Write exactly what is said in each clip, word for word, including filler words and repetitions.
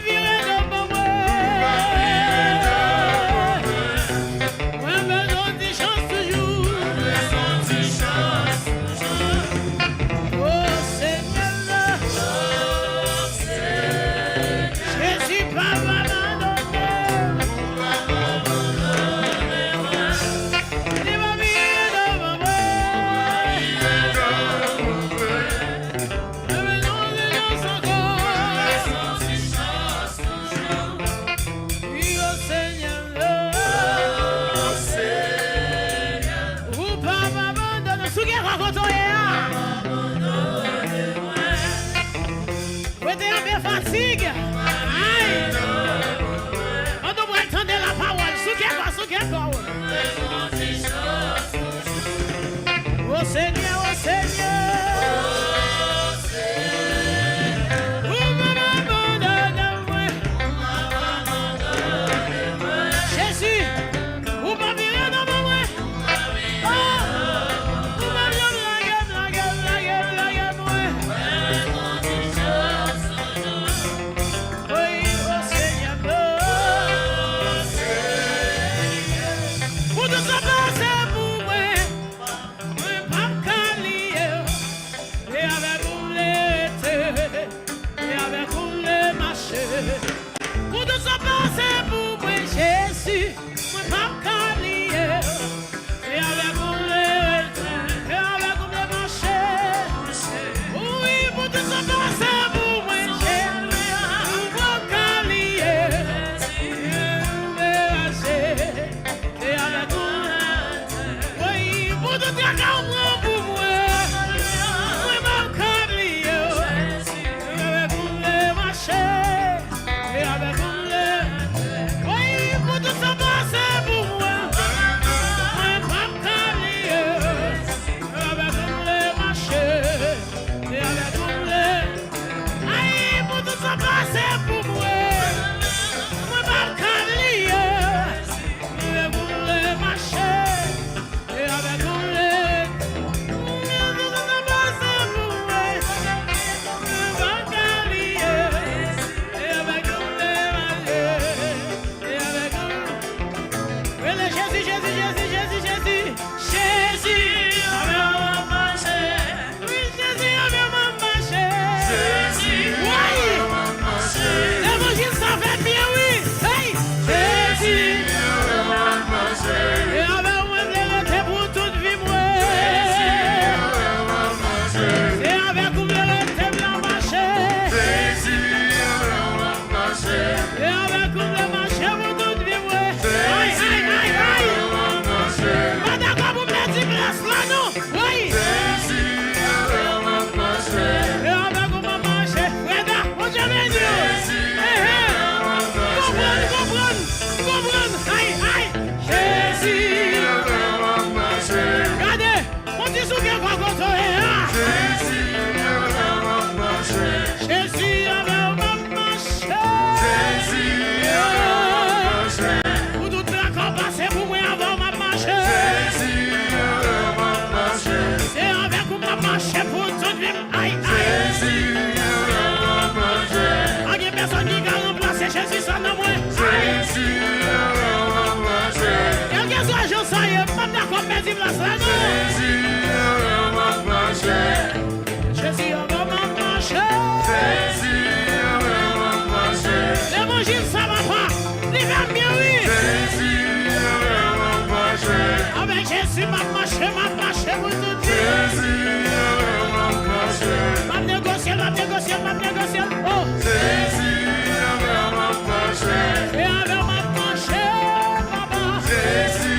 Vire do ban mwen. Mwen bezwen ti chans toujou. O Senyè, Jezi pa abandone. Li pa vire do ban mwen. Mwen bezwen ti chans ankò. Wi, o Senyè, o Senyè. Ou pa abandone. Sou kè pa kote w ye a. Rete anpil fatig. Ay. An nou pral tande lapawòl. Sou kè pa, sou kè pa w. O Senyè, o Senyè. Ou pa abandone mwen. Jezi, ou pa vire do ban mwen. Oh, ou pa janm lage m, lage m, lage m, lage mwen. Wi, o Senyè, o Senyè. Pou tout sa pase pou mwen. Mwen p ap ka bliye w. E avèk ou m vle rete, e avèk ou m vle mache. Pou tout sa pase pou mwen, Jezi, mwen p ap ka bliye w. E avèk ou m vle rete, e avèk ou m vle mache. Wi, pou tout sa pase pou mwen, Jezi, mwen p ap ka bliye w. E avèk ou m vle mache. E avèk ou m vle Wi, pou tout traka w pran pou mwen. Mwen p ap ka bliye w. Avèk ou m vle mache. E avèk ou m vle. Wi, pou tout sa pase pou mwen. Mwen p ap ka bliye w. Avèk ou m vle mache. E avèk ou m vle. Ay, pou tout sa pase pou mwen. Mwen p ap ka bliye. Mwen vle mache, e avèk ou m vle. Mwen vle pase pou mwen. Mwen pa ka bliye, e avèk ou m vle mache, e avèk ou. Rele Jezi, Jezi, Jezi, Jezi, Jezi. Jezi, avèk ou m ap mache. Wi, Jezi, avè w m ap mache. Jezi, avè w m ap mache. Levanjil sa fèt byen, wi. Hey! Jezi, avè w m ap mache. E avè w mwen vle rete pou tout vi mwen. Jezi, avè w m ap mache. Se avèk ou m vle rete, m ap mache. Jezi, avè w m ap mache. E avèk ou m vle mache pou tout vi mwen. Ay, ay, ay, ay. Jezi, avè w m ap mache. M pa dakò pou m pèdi plas la, non. Wi. Jezi, avè w m ap mache. E avèk ou m ap mache. Freda, Bondye beni w. Jezi, avè w m ap mache. Konprann, konprann, konprann. Ay, ay. Jezi, avè w m ap mache. Gade, on ti soufle ankò kote w ye a. Jezi, avè w m ap mache. Jezi, avè w m ap mache. Jezi, avè w m ap mache. Pou tout traka w pase pou mwen, avè w m ap mache. Jezi, avè w m ap mache. Se avèk ou m ap mache pou tout vi m. Ay, ay. Jezi, avè w m ap mache. Pa gen pèsòn ki ka ranplase Jezi sa nan mwen. Jezi, avè w m ap mache. Kèlkeswa jan sa ye, m p ap dakò pèdi plas la, non. Jezi, avè w m ap mache. Jezi, avè w m ap mache. Jezi, avè w m ap mache. Levanjil sa, papa, li fè m byen, wi. Jezi, avè w m ap mache. Avèk Jezi, m ap mache, m ap mache pou tout vi. Jezi, avè w m ap mache. M ap negosye l, m ap negosye l, m ap negosye l. Oh. Jezi, avè w m ap mache. E avè w m ap mache, papa. Jezi,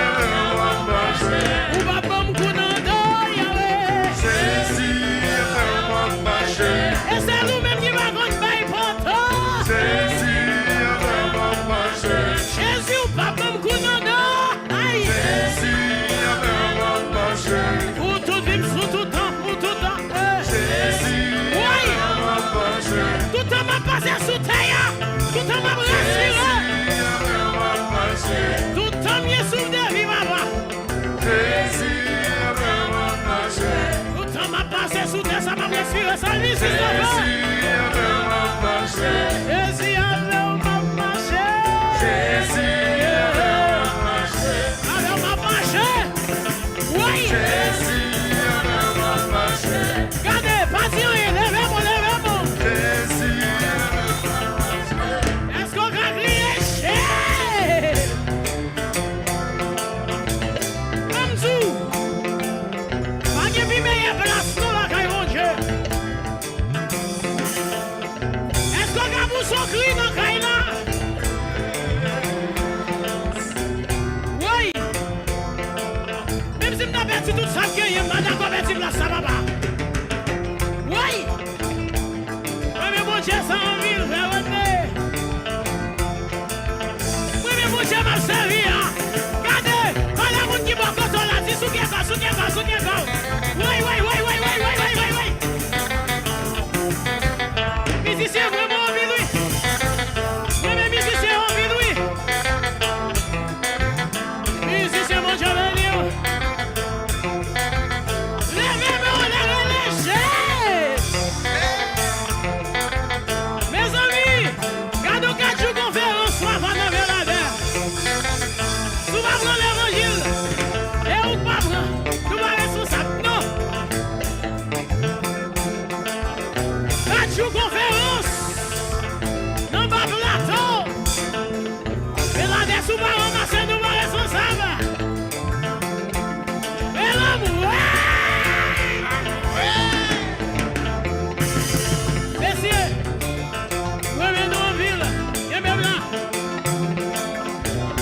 avè w m ap mache. Ou p ap ban m kou nan do, Yawe. Jezi, avè w m ap mache. E sèl ou menm ki pa konn bay pòtan. Jezi, avè w m ap mache. Jezi, ou p ap ban m kou nan do. Ay. Jezi, avè w m ap mache. Pou tout vi m, sou tout tan, pou tout tan. Jezi, avè w m ap mache. Toutan m ap pase sou tè a, toutan m ap respire, toutan m gen souf de vi, papa. Toutan m ap pase sou tè sa, m ap respire, sa l vin sou tè. Jezi, avè w m ap mache. Jezi, Sokri nan kay la. Woy! Menm si m ta pèdi tout sa m genyen, m pa dakò pèdi plas sa, papa. Woy! Mwen renmen Bondye sa anpil, frè Rodney. Mwen renmen Bondye m ap sèvi a. Gade, pale moun ki bò kote w la, di souke kò, souke kò, souke kò. Woy, woy, woy. Mizisyen mwen anpil wi. Mwen renmen mizisyen anpil wi. Mizisyen Bondye beni w. Leve men w leve leje. Mezanmi, gade yon kat jou konferans w ap nan Beladè. Si w pa pran levanjil, e ou k pa pran, nou pa responsab non. Kat jou konferans nan Ba Plato. Beladè si w pa ranmase nou pa responsab. Beladè, mesye, mwen renmen nou anpil. Kenbe m la.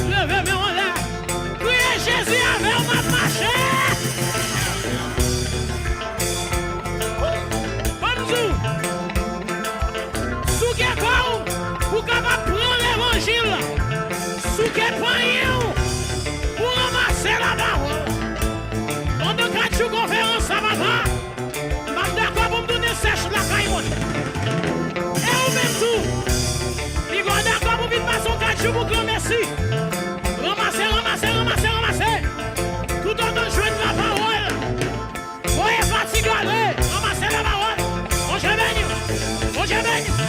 Leve men w anlè. Kriye Jezi avè w m ap mache. Ban m di w, souke kò w pou w kapab pran levanjil. Souke panyen w pou w ranmase lapawòl. Pandan kat jou konferans sa, papa, m ap dakò pou m tounen sèch lakay mwen. E ou menm tou, piga w dakò pou vin pase yon kat jou pou granmesi. Ranmase, ranmase, ranmase, ranmase. Toutotan w jwenn lapawòl, voye fatig ale, ranmase lapawòl. Bondye beni w. Bondye beni w.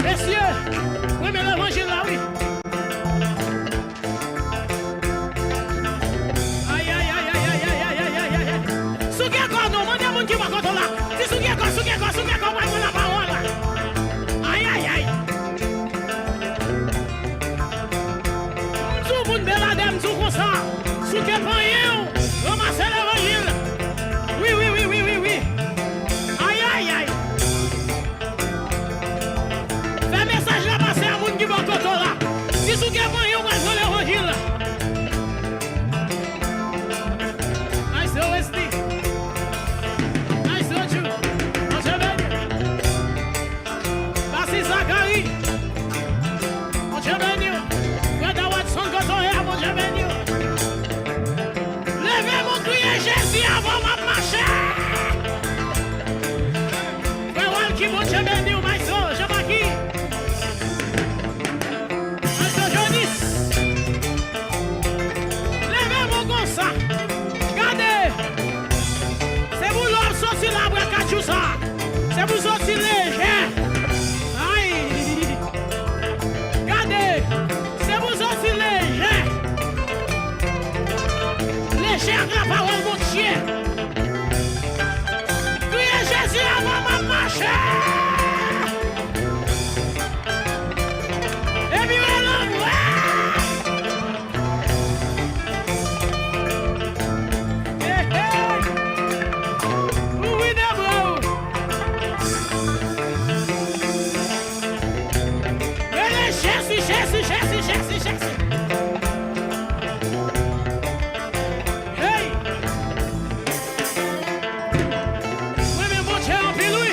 Mesye, mwen renmen levanjil la wi. Ay, ay, ay. Souke kò nou, mande moun ki bò kote w la. Di souke kò, souke kò, souke kò, pral pran lapawòl la. Ay, ay, ay. M di w moun Beladè, m di w konsa. Souke panyen w, ranmase levanjil. Wi, wi, wi, wi, wi, wi. Ay, ay, ay. Fè mesaj la pase a moun ki bò kote w la. Di souke panyen w pral pran levanjil. Nice, Wesley. Nice, Rodrigue. Bondye beni. Pase Zacharie. Bondye beni w. Frè Dawadson kote w ye a, Bondye beni w. Leve men w kriye Jezi avan m ap mache. Frè Walky, Bondye beni w, Maestro Jean Marky. Maestro Jonis. Leve men w konsa. Gade. Se pou lè w ap soti la apre kat jou sa. Se pou soti lejè. Ay. Gade. Se pou soti lejè. Lejè ak lapawòl Bondye. Kriye Jezi avan m ap mache. Epi rele anmwe. Hey, hey. Ouvri de bra w. Rele Jezi, Jezi, Jezi, Jezi, Jezi. Hey! Mwen renmen Bondye anpil wi.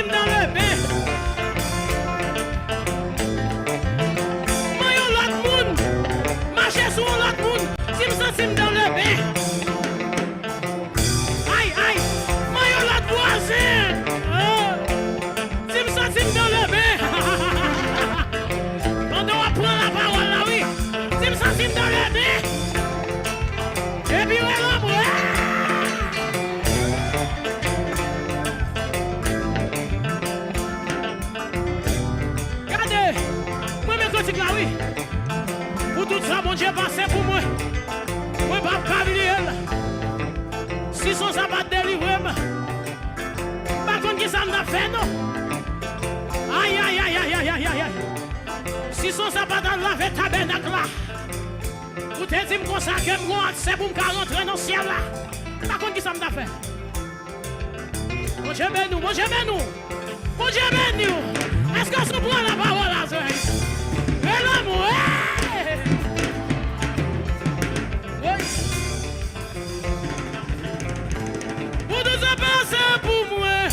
m dans le bain. Mwen yon lòt moun, mache sou yon lòt moun, si m santi m dans le bain. Ay, ay, mwen yon lòt vwazen. Oh. Si m santi m dans le bain. Pandan w ap pran lapawòl la, wi. Si m santi m dans le bain. Epi wè lanmou. Gade, mwen renmen kantik la, wi. Pou tout sa Bondye pase pou mwen, mwen p ap ka bliye l. Si son sa pa t delivre m, m pa konn ki sa m t ap fè, non. Ay, ay, ay. Si son sa pa t al lave tabènak la, ou te di m konsa ke m gon aksè pou m ka rantre nan syèl la, m pa konn ki sa m t ap fè. Bondye beni w, Bondye beni w, Bondye beni w. Èske w sou pran lapawòl la, Zòy? E lanmou, hey! Woy! Pou tout sa pase pou mwen,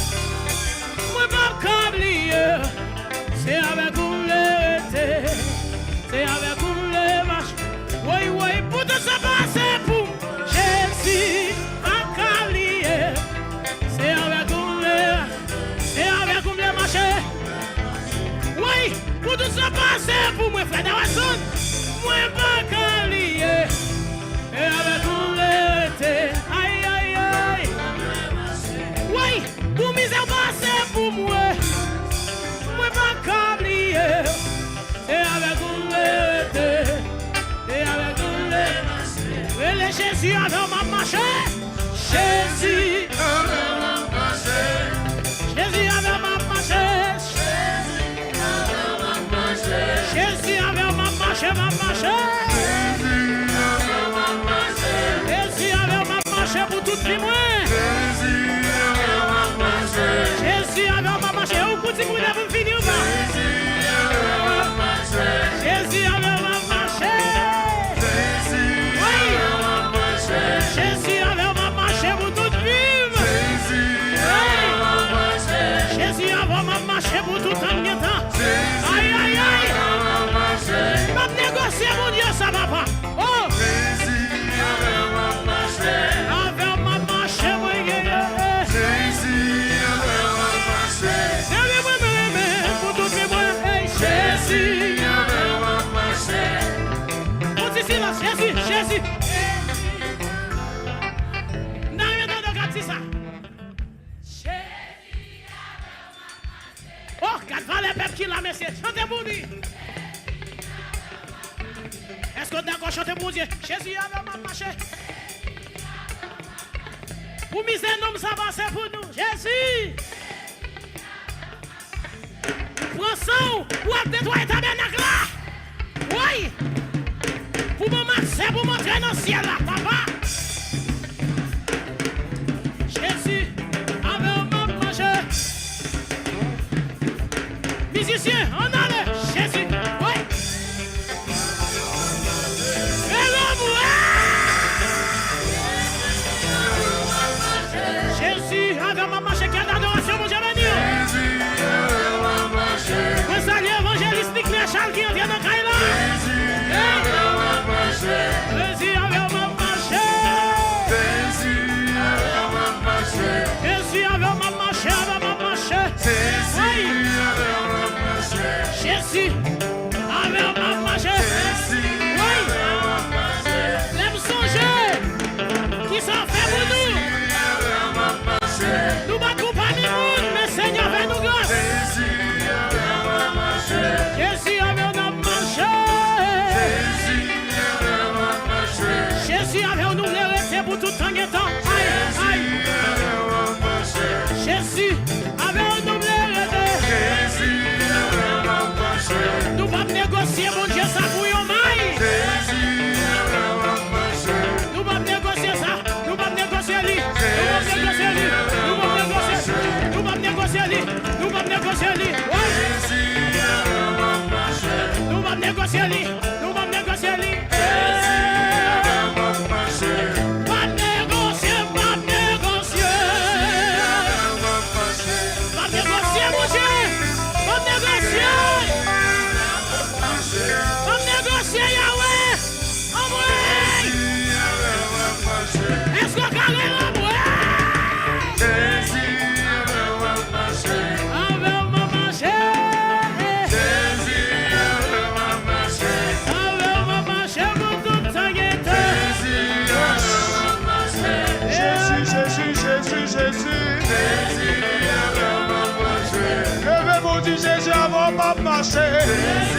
mwen p ap ka bliye. Se avèk ou m vle rete. Se avèk ou m vle mache. Woy, woy, pou tout sa pase pou m, Jezi, m p ap ka bliye. Se avèk ou m vle, se avèk ou m vle mache. Woy, pou tout sa pase pou mwen, frè Dawason, mwen p ap ka bliye. E avèk ou m vle rete. Ay, ay, ay. Woy, pou mizè w pase pou mwen, mwen p ap ka bliye. Se avèk ou m vle rete. Se avèk ou m vle mache. Rele Jezi, avè w m ap mache. Jezi, avè w m ap mache. Jezi, avè w m ap mache. Jezi, avè w m ap mache, m ap mache. Jezi, avè w m ap mache. Jezi, avè w m ap mache pou tout vi mwen. Jezi, avè w m ap mache. Jezi, avè w m ap mache. Ou kout ti kout la pou m fini, ou pa? Jezi, avè w m ap mache. Jezi, avè w m ap mache. Jezi, avè w m ap mache. Jezi, avè w m ap mache pou tout vi m. Jezi, avè w m ap mache. Jezi, avè w m ap mache pou tout tan m gen tan. Ay, ay, ay. M ap negosye Bondye sa, papa. Oh! Jezi, avè w m ap mache. Avè w m ap mache, mwen genyen. Jezi, avè w m ap mache. Se li mwen renmen pou tout vi mwen. Hey, Jezi, avè w m ap mache. On ti silans, Jezi, Jezi. N a renmen tande w ka di sa. Jezi, avè w m ap mache. Oh, gad valè pèp ki la, mesye. Chante pou li. Èske w dakò chante pou Bondye? Jezi, avè w m ap mache. Pou mizè nonm sa pase pou nou. Jezi. Pran san w, w ap netwaye tabènak la. Woy! Pou ban m aksè pou m antre nan syèl la, papa. Jezi, avè w m ap mache. Mizisyen, ann ale, Jezi. Woy! E lanmou, ah! Jezi, avè w m ap mache, kè dadorasyon, Bondye beni w. Mwen salye evanjelis Nicler Charles ki antre nan kay la. Jezi, avè w m ap mache. Jezi, avè w m ap mache. Jezi, avè w m ap mache, avè w m ap mache. Jezi, avè w m ap mache. Jezi, avè w m ap mache. Jezi, avè w m ap mache. Lè m sonje ki sa w fè pou nou. Jezi, avè w m ap mache. Nou bat pou pami moun, men Senyè fè nou gras. Jezi, avè w m ap mache. Jezi, avè w n ap mache. Jezi, avè w n ap mache. Jezi, avè w nou vle rete pou tout tan gen tan. Ay, ay. Jezi, avè w n ap mache. Jezi, avè w nou vle rete. Jezi, avè w n ap mache. Nou p ap negosye Bondye sa pou yon may. Jezi, avè w n ap mache. Nou p ap negosye sa. Nou p ap negosye li. Nou p ap negosye li. Nou p ap negosye li. Nou p ap negosye li. Nou p ap negosye li. Wi. Nou p ap negosye li. Nou p ap negosye li. Pa negosye, pa negosye. Pa negosye Jezi. Leve pou di Jezi avè w m ap mache.